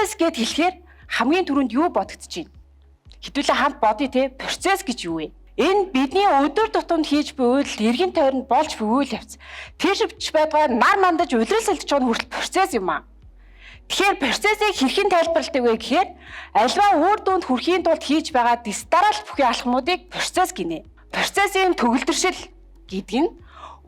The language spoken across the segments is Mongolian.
Процесс гэд хэлэхээр хамгийн түрүүнд юу бодогдож байна? Хэдүүлээ хамт бодъё те. Процесс гэж юу вэ? Энэ бидний өдөр тутамд хийж буй үйлдэл эргэн тойронд болж буй үйл явц. Тэр ч байдгаа нар мандаж улирал сэлдэж байгаа нь хүртэл процесс юм аа. Тэгэхээр процессыг хэрхэн тайлбарладаг вэ гэхээр альва үр дүнд хүрэхийн тулд хийж байгаа дэс дараалал бүхий алхмуудыг процесс гинэ. Процессын төгөлдршил гэдэг нь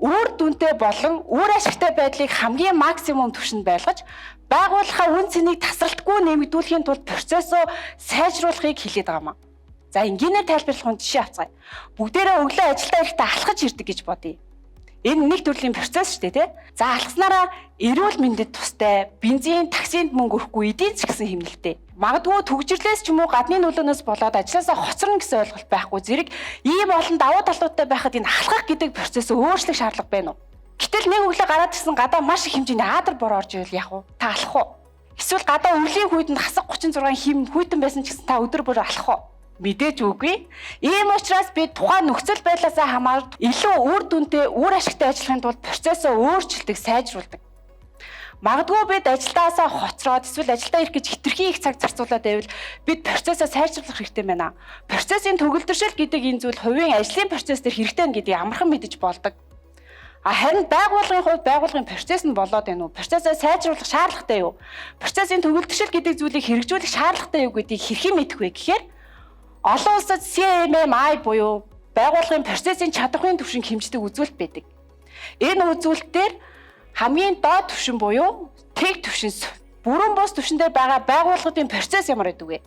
үр дүнтэй болон үр ашигтай байдлыг хамгийн максимум түвшинд байлгаж байгууллагаа үн цэнийг тасралтгүй нэмэгдүүлэхийн тулд процессоо сайжруулахыг хэлээд байгаа юм. За, энгийнээр тайлбарлах нь жишээ авцгаая. Бүгдээрээ өглөө ажилдаа ирэхдээ алхаж ирдэг гэж бодъё. Энэ нэг төрлийн процесс шүү дээ, тий? За, алхаснараа эрүүл мэндэд тустай, бензин, таксинд мөнгө өрөхгүй, эдийн засгийн хэмнэлттэй. Магадгүй түгжрлээс ч юм уу гадны нөлөөнөөс болоод ажилласаа хоцорно гэсэн ойлголт байхгүй зэрэг ийм олон давуу талуудтай байхад энэ алхах гэдэг процессыг өөрчлөх шаардлага байна уу? Гэтэл нэг өглөө гараад ирсэн гадаа маш их хэмжээний аадар бор орж ивэл яах вэ? Та алхах уу? Эсвэл гадаа өвлийн хүйтэнд хасаг 36 хим хүйтэн байсан ч гэсэн та өдөр бүр алхах уу? Мэдээж үгүй. Ийм учраас бид тухайн нөхцөл байдлаасаа хамаарч илүү үр дүнтэй, үр ашигтай ажиллахын тулд процессоо өөрчилдөг, сайжруулдаг. Магадгүй бид ажилдаасаа хоцроод эсвэл ажилдаа ирэх гэж хэтэрхий их цаг зарцуулаад байвал бид процессоо сайжруулах хэрэгтэй байна. Процессын төгөлдршил гэдэг энэ зүйл хувийн ажлын процесс дээр хэрэгтэй байна гэдгийг амархан мэдэж болдог. А харин байгууллагын хувьд байгууллагын процесс нь болоод байна уу? Процессоо сайжруулах шаардлагатай юу? Процессын төгөлдршил гэдэг зүйлийг хэрэгжүүлэх шаардлагатай юу гэдгийг хэрхэн мэдэх вэ гэхээр олон улсад CMMI буюу байгууллагын процессын чадрын түвшинг хэмждэг үзүүлэлт байдаг. Энэ үзүүлэлтээр хамгийн доод түвшин буюу тэг түвшин, бүрэн бус түвшин дээр байгаа байгууллагын процесс ямар байдаг вэ?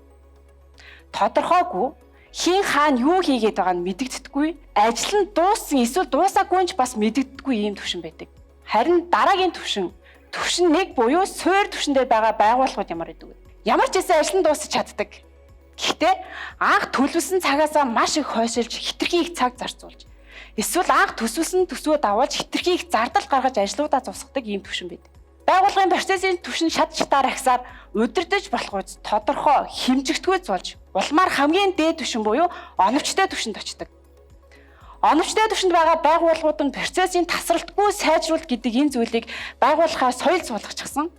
Тодорхойгүй, хэн хаана юу хийгээд байгаа нь мэдэгддэггүй, ажил нь дууссан эсвэл дуусаагүй ч бас мэдэгддэггүй ийм түвшин байдаг. Харин дараагийн түвшин, түвшин 1 буюу суур түвшин дээр байгаа байгууллагууд ямар байдаг вэ? Ямар ч байсан ажил нь дуусах чаддаг. Гэхдээ анх төлөвлөсөн цагаасаа маш их хойшилж хэтэрхий их цаг зарцуулж эсвэл анх төсөвлөсөн төсвөө дагуулж хэтэрхий их зардал гаргаж ажлуудаа зусгадаг ийм түвшин байдаг. Байгууллагын процессын түвшин шат шатаар ахисаар удирдах болох үз тодорхой хэмжигдэхүй болж улмаар хамгийн дээд түвшин буюу оновчтой түвшинд очдог. Оновчтой түвшинд байгаа байгууллагууд нь процессын тасралтгүй сайжруулалт гэдэг энэ зүйлийг байгууллагаа соёл суулгачихсан.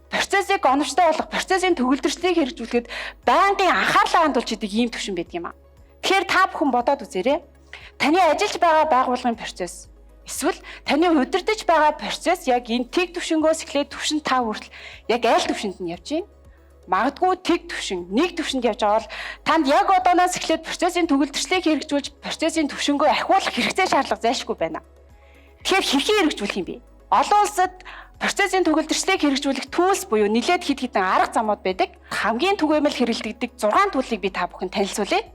Процессыг оновчтой болгох, процессын төгөлдршлийг хэрэгжүүлэхэд байнгын анхаарлаа хандуулж идэг ийм түвшин байдаг юм а. Тэгэхээр та бүхэн бодоод үзээрэй. Таны ажиллаж байгаа байгууллагын процесс эсвэл таны удирдах байгаа процесс яг энэ тэг түвшингөөс эхлээд түвшин 5 хүртэл яг аль түвшинд нь явж байна? Магадгүй тэг түвшин, нэг түвшинд явж байгаа бол танд яг одооноос эхлээд процессын төгөлдршлийг хэрэгжүүлж процессын түвшингөө ахиулах хэрэгцээ шаардлага зайлшгүй байна. Тэгэхээр хэрхэн хэрэгжүүлэх юм бэ? Олон улсад процессын төгөлдршлийг хэрэгжүүлэх tools буюу нэлээд хэд хэдэн арга замууд байдаг. Хамгийн түгээмэл хэрэглэгддэг 6 tool ийг би та бүхэнд танилцуулъя.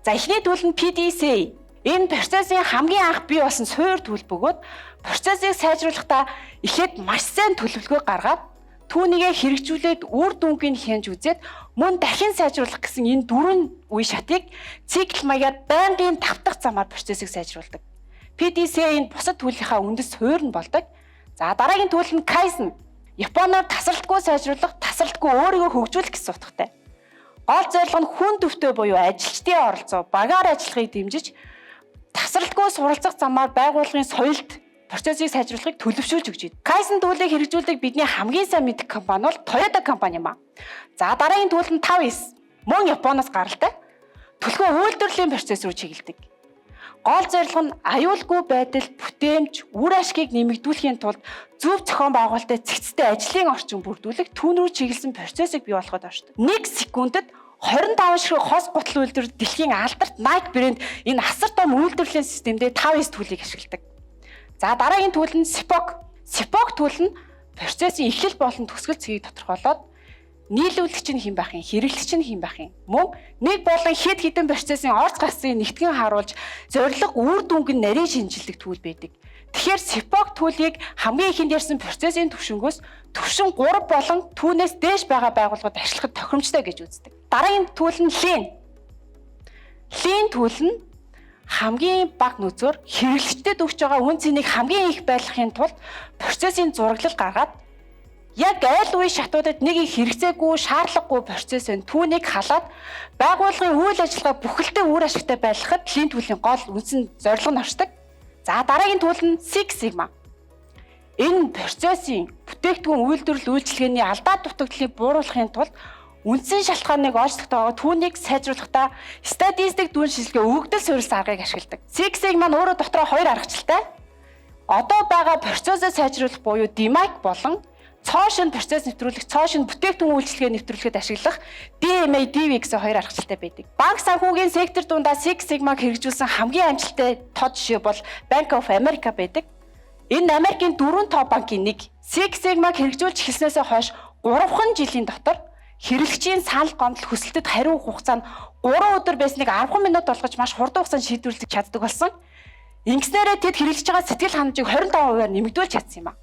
За, эхний tool нь PDCA. Энэ процессын хамгийн анх бий болсон суурь tool бөгөөд процессыг сайжруулахдаа эхлээд маш сайн төлөвлөгөө гаргаад, түүнийгээ хэрэгжүүлээд, үр дүнгийг хянаж үзээд, мөн дахин сайжруулах гэсэн энэ дөрвөн үе шатыг цикл маягаар байнгын давтах замаар процессыг сайжруулдаг. PDCA энэ бусад tool ийнхаа үндэс суурь нь болдог. За, дараагийн tool нь Kaizen. Японоор тасралтгүй сайжруулах, тасралтгүй өөрийгөө хөгжүүлэх гэсэн утгатай. Гол зорилго нь хүн төвтэй буюу ажилчдын оролцоо, багаар ажиллахыг дэмжиж, тасралтгүй суралцах замаар байгууллагын соёлд процессыг сайжруулахыг төлөвшүүлж өгч байна. Kaizen tool ийг хэрэгжүүлдэг бидний хамгийн сайн мэдэх компани бол Toyota компани юм а. За, дараагийн tool нь 5S. Мөн Японоос гаралтай. Түлхүү үйлдвэрлэлийн процесс рүү чиглэдэг. Гол зорилго нь аюулгүй байдал, бүтээмж, үр ашгийг нэмэгдүүлэхийн тулд зөв зохион байгуулалттай цэгцтэй ажлын орчин бүрдүүлэх, түүн рүү чиглэсэн процессыг бий болгоход оршдог. 1 секундэд 25 ширхэг хос гутал үйлдвэр дэлхийн алдарт Nike брэнд энэ асар том үйлдвэрлэлийн системдээ 5S tool ийг ашигладаг. За, дараагийн tool нь SIPOC. SIPOC tool нь процессын эхлэл болон төгсгөл цэгийг тодорхойлоод нийлүүлэгч нь хэн байх юм, хэрэглэгч нь хэн байх юм. Мөн нэг болон хэд хэдэн процессын орц гарцыг нэгтгэн харуулж зорилго, үр дүнг нь нарийн шинэчилдэг tool байдаг. Тэгэхээр SIPOC tool ийг хамгийн ихэнд ярьсан процессын түвшингөөс түвшин 3 болон түүнээс дээш байгаа байгууллагад ашиглахад тохиромжтой гэж үздэг. Дараагийн tool нь Lean. Lean tool нь хамгийн бага нөөцөөр хэрэглэгчдэд өгч байгаа үн цэнийг хамгийн их байлгахын тулд процессын зураглал гаргаад яг аль үе шатуудад нэг их хэрэгцээгүй, шаардлагагүй процесс байна. Түүнийг халаад байгууллагын үйл ажиллагаа бүхэлдээ үр ашигтай байлгахад Lean tool ийн гол үндсэн зорилго нь оршдог. За, дараагийн tool нь Six Sigma. Энэ процессын бүтээгдэхүүн үйлдвэрлэл үйлчилгээний алдаа дутагдлыг бууруулахын тулд үндсэн шалтгааныг олж тогтоогоо түүнийг сайжруулахдаа статистик дүн шинжилгээ өгөгдөл суурилсан аргыг ашигладаг. Six Sigma маань өөрөө дотроо хоёр аргачлалтай. Одоо байгаа процессоо сайжруулах буюу DMAIC болон цоо шинэ процесс нэвтрүүлэх, цоо шинэ бүтээгдэхүүн үйлчилгээ нэвтрүүлэхэд ашиглах DMA, DV гэсэн хоёр аргачлалтай байдаг. Банк санхүүгийн сектор дундаа Six Sigma-г хэрэгжүүлсэн хамгийн амжилттай тод жишээ бол Bank of America байдаг. Энэ Америкийн дөрвөн топ банкын нэг. Six Sigma-г хэрэгжүүлж эхэлснээс хойш 3 жилийн дотор хэрэглэгчийн санал гомдол хүсэлтэд хариу хугацаа нь 3 өдөр байсныг 10 минут болгож маш хурдан хугацаанд шийдвэрлэж чаддаг болсон. Ингэснээрээ тэд хэрэглэж байгаа сэтгэл ханамжийг 25%-аар нэмэгдүүлж чадсан юм а.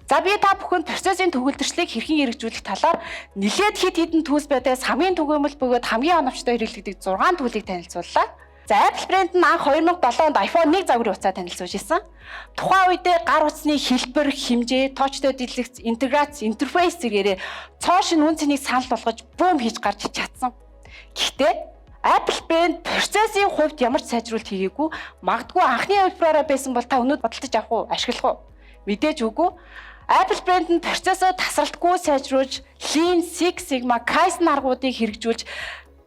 За, би та бүхэнд процессын төгөлдршлийг хэрхэн хэрэгжүүлэх талаар нэлээд хэд хэдэн tools байдагаас хамгийн түгээмэл бөгөөд хамгийн оновчтой хэрэглэгддэг 6 tool ийг танилцууллаа. За, Apple брэнд нь анх 2007 онд iPhone 1 загварын утсаа танилцуулж ирсэн. Тухайн үедээ гар утасны хэлбэр, хэмжээ, touch той дэлгэц, интеграц, интерфейс зэргээрээ цоо шинэ үнэ цэнийг санал болгож boom хийж гарч чадсан. Гэхдээ Apple брэнд процессын хувьд ямар ч сайжруулалт хийгээгүй. Магадгүй анхны хувилбараараа байсан бол та өнөөдөр худалдаж авах уу, ашиглах уу? Мэдээж үгүй. Apple брэнд нь процессоо тасралтгүй сайжруулж, Lean, Six Sigma, Kaizen аргуудыг хэрэгжүүлж,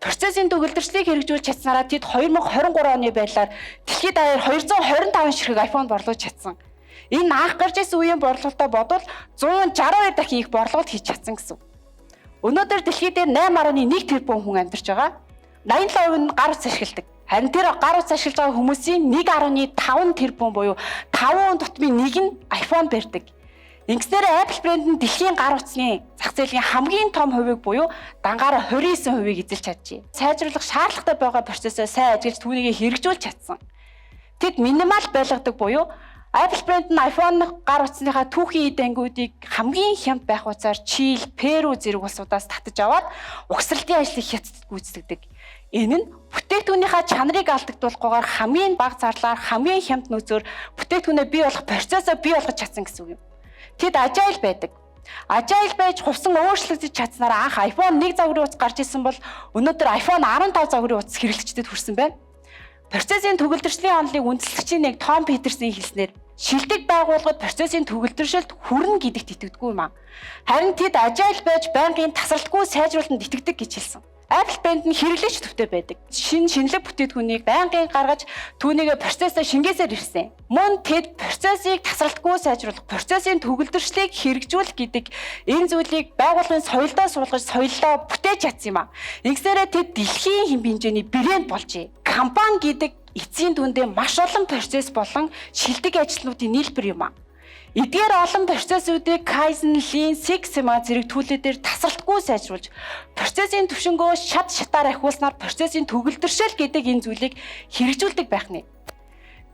процессын төгөлдршлийг хэрэгжүүлж чадсанараа тэд 2023 оны байдлаар дэлхийд даяар 225 ширхэг iPhone борлуулж чадсан. Энэ анх гарч ирсэн үеийн борлуулалтаа бодвол 162 дахин их борлуулалт хийж чадсан гэсэн. Өнөөдөр дэлхий дээр 8.1 тэрбум хүн амьдарч байгаа. 87% нь гар утас ашигладаг. Харин тэр гар утас ашиглаж байгаа хүмүүсийн 1.5 тэрбум буюу 5 хүн тутмын нэг нь iPhone барьдаг. Ингэснээр Apple брэнд нь дэлхийн гар утасны зах зээлийн хамгийн том хувийг буюу дангаараа 29%-ийг эзэлж чаджээ. Сайжруулах шаардлагатай байгаа процессоо сайн ажиглаж, түүнийг хэрэгжүүлж чадсан. Тэд минимал байлгадаг буюу Apple брэнд нь iPhone гар утасныхаа түүхийн эд ангиудыг хамгийн хямд байх утсаар Чили, Перу зэрэг улсуудаас татаж аваад угсралтын ажлыг Хятадд гүйцэтгэдэг. Энэ нь бүтээгдэхүүнийхээ чанарыг алдагдуулахгүйгээр хамгийн бага зарлаар, хамгийн хямд нөөцөөр бүтээгдэхүүнээ бий болгох процессоо бий болгож чадсан гэсэн үг юм. Тэд agile байдаг. Agile байж хувьсан өөрчлөгдөж чадсанаар анх iPhone 1 загварын утас гарч ирсэн бол өнөөдөр iPhone 15 загварын утас хэрэглэгчдэд хүрсэн байна. Процессын төгөлдршлийн онолыг үндэслэгчийн нэг Том Питерсийн хэлснээр шилдэг байгууллагад процессын төгөлдршилд хүрнэ гэдэгт итгэдэггүй юм а. Харин тэд agile байж байнгын тасралтгүй сайжруулалтанд итгэдэг гэж хэлсэн. Apple брэнд нь хэрэглэгч төвтэй байдаг. Шинэ шинэлэг бүтээгдэхүүнийг байнгын гаргаж, түүнийг процессоо шингээсээр ирсэн. Мөн тэд процессыг тасралтгүй сайжруулах, процессын төгөлдршлийг хэрэгжүүлэх гэдэг энэ зүйлийг байгууллагын соёлдоо суулгаж, соёлдоо бүтээж чадсан юм а. Ингэсээрээ тэд дэлхийн хэмжээний брэнд болжээ. Компани гэдэг эцсийн дүндээ маш олон процесс болон шилдэг ажилтнуудын нийлбэр юм а. Эдгээр олон процессуудыг Kaizen, Lean, Six Sigma зэрэг tool үүдээр тасралтгүй сайжруулж, процессын түвшингөө шат шатаар ахиулснаар процессын төгөлдршил гэдэг энэ зүйлийг хэрэгжүүлдэг байх нэ.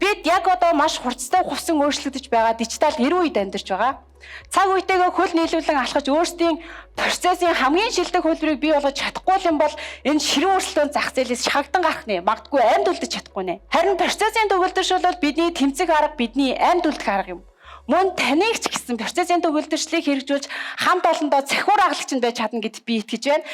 Бид яг одоо маш хурцтай хувьсан өөрчлөгдөж байгаа дижитал 90 үед амьдарч байгаа. Цаг үетэйгээ хөл нийлүүлэн алхаж, өөрсдийн процессын хамгийн шилдэг хувилбарыг бий болгож чадахгүй юм бол энэ ширүүн өрсөлдөөн зах зээлээс шахагдан гарах нэ. Магадгүй амьд үлдэж чадахгүй нэ. Харин процессын төгөлдршил бол бидний тэмцэх арга, бидний амьд үлдэх арга юм. Мөн таныг ч гэсэн процессын төгөлдршлийг хэрэгжүүлж, хамт олондоо цахиур агалагч нь байж чадна гэдэгт би итгэж байна.